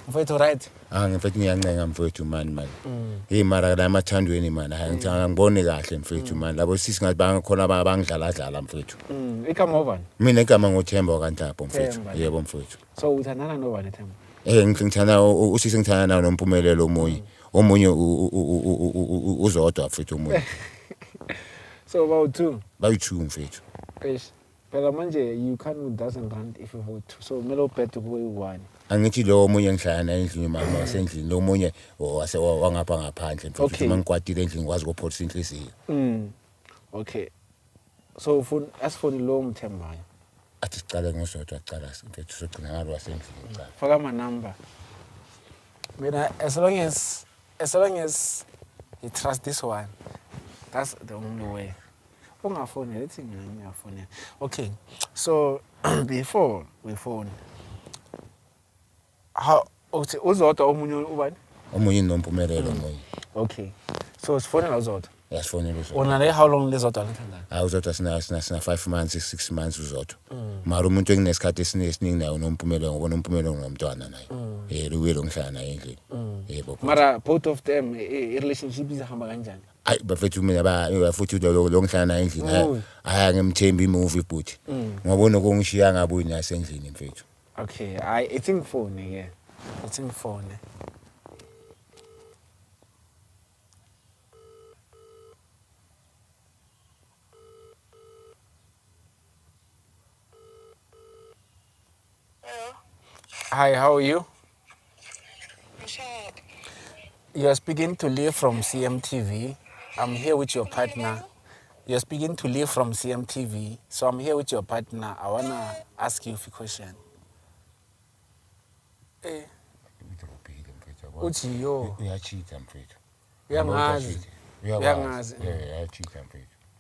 Mfowethu, right? Ah, mfethu, ngiyancenga mfethu, mani mani. Hey, mara la emathandweni mani, hayi, ngithi angiboni kahle mfethu mani. Labo sisi ngathi bangikhona bangidlala dlala mfethu. Igama ubani? Mina igama ngoThemba kaNhlapho mfethu. Themba. Yebo mfethu. So uthandana nobani, Themba? Eh, ngithanda usisi ngithanda naye noMpumelelo omunye. Omunye uZodwa mfethu omunye. So about two. Bayi-two mfethu. Eish. Phela manje you can't with thousand rand if you vote two. So kumele ubhede kube yi-one. Angithi lo omunye ngihlala naye endlini, mama wasendlini, lo omunye wase wangapha ngaphandle mfethu. Uma ngikwatile endlini ngikwazi ukupholisa inhliziyo. Okay. So ufuna asifuni lo mthembayo. Athi sicale ngoZodwa kucala mfethu, sogcina ngalo wasendlini kucala. Faka ama-number. Mina as long as you trust this one, that's the only way. Ungafonela, ithi mina ngiyafonela. Okay. So before we phone, how uthi uZodwa, omunye ubani? Omunye noMpumelelo omunye. Okay. So sifonela uZodwa. Yasifonela uZodwa. Una how long leZodwa nithandana? Hayi, uZodwa sina 5 months, 6 months uZodwa. Mara umuntu enginesikhathi esiningi naye unoMpumelelo, ngoba uNompumelelo ngomntwana naye. Eh, luye lo ngihlala naye endlini. Yebo. Mara both of them i-relationship izahamba kanjani? Hayi bafethu, mina ba futhi lo ngihlala naye endlini, hayi hayi, angimthembi imovie but ngoba unokungishiya ngabuyi nasendlini mfethu. Okay, I think phone ke. I think phone. Hello. Hi, how are you? Michelle. You are speaking to Lee from CMTV. I'm here with your partner. You're speaking to Lee from CMTV. So I'm here with your partner. I wanna ask you a few questions. Eh, Udrobhile mfethu, yabona. Uthi yo. Uyachitha mfethu. Uyangazi. Uyakwazi. Uyangazi. Eh, uyachitha mfethu.